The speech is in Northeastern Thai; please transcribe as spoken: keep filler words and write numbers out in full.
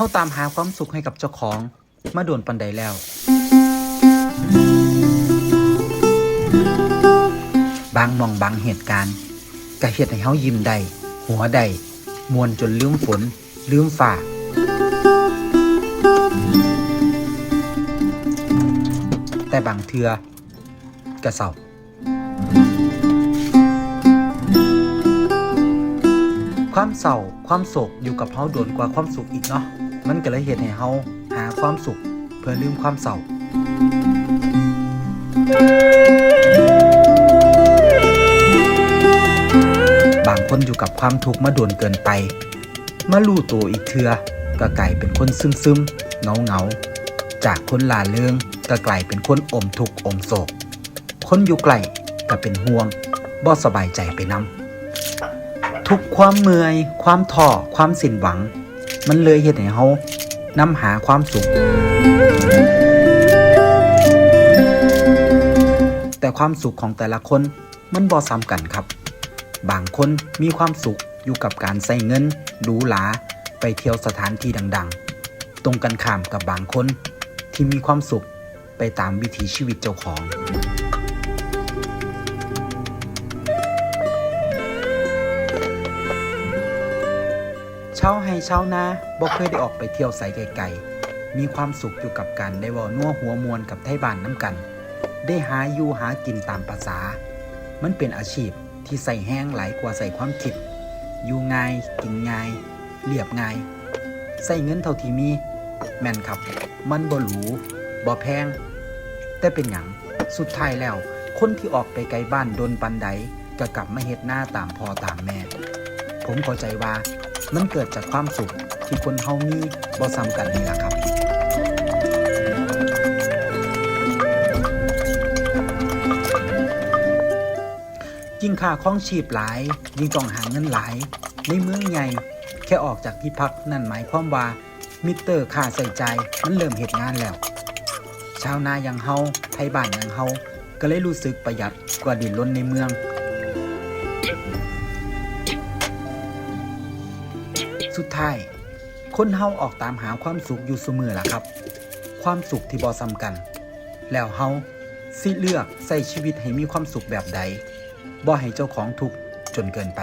ราตามหาความสุขให้กับเจ้าของมาโดนปานใดแล้ว บางหม่องบางเหตุการณ์ก็เฮ็ดให้เฮายิ้มได้ หัวได้ ม่วนจนลืมฝน ลืมฟ้า แต่บางเทื่อก็เศร้า ความเศร้า ความโศกอยู่กับเฮาโดนกว่าความสุขอีกเนาะ มันก็เลยเฮ็ดให้เฮาหาความสุขเพื่อลืมความเศร้า บางคนอยู่กับความทุกข์มาโดนเกินไป มารู้ตัวอีกเทื่อก็กลายเป็นคนซึมๆ เหงาๆ จากคนร่าเริงก็กลายเป็นคนอมทุกข์อมโศก คนอยู่ใกล้ก็เป็นห่วง บ่สบายใจไปนำ ทุกความเมื่อย ความท้อ ความสิ้นหวัง มันเลยเฮ็ดให้เฮานำหาความสุข แต่ความสุขของแต่ละคนมันบ่ส่ำกันครับ บางคนมีความสุขอยู่กับการใช้เงินหรูหรา ไปเที่ยวสถานที่ดังๆ ตรงกันข้ามกับบางคนที่มีความสุขไปตามวิถีชีวิตเจ้าของ ชาวไร่ชาวนาบ่เคยได้ออกไปเที่ยวไสไกลๆ มีความสุขอยู่กับการได้เว้านัวหัวม่วนกับไทบ้านนำกัน ได้หาอยู่หากินตามประสา มันเป็นอาชีพที่ใช้แรงหลายกว่าใช้ความคิด อยู่ง่าย กินง่าย เรียบง่าย ใช้เงินเท่าที่มี แม่นครับ มันบ่หรู บ่แพง แต่เป็นหยัง สุดท้ายแล้ว คนที่ออกไปไกลบ้านโดนปานใด ก็กลับมาเฮ็ดนาตามพ่อตามแม่ ผมเข้าใจว่ามันเกิดจากความสุขที่คนเฮามีบ่ส่ำกันนี่ล่ะครับ ยิ่งค่าครองชีพหลาย ยิ่งต้องหาเงินหลาย ในเมืองใหญ่ แค่ออกจากที่พักนั่นหมายความว่ามิเตอร์ค่าใช้จ่ายมันเริ่มเฮ็ดงานแล้ว ชาวนาอย่างเฮา ไทบ้านอย่างเฮา ก็เลยรู้สึกประหยัดกว่าดิ้นรนในเมือง สุดท้าย คนเฮาออกตามหาความสุขอยู่ซุมื้อล่ะครับ ความสุขที่บ่ส่ำกัน แล้วเฮาสิเลือกใช้ชีวิตให้มีความสุขแบบใด บ่ให้เจ้าของทุกข์จนเกินไป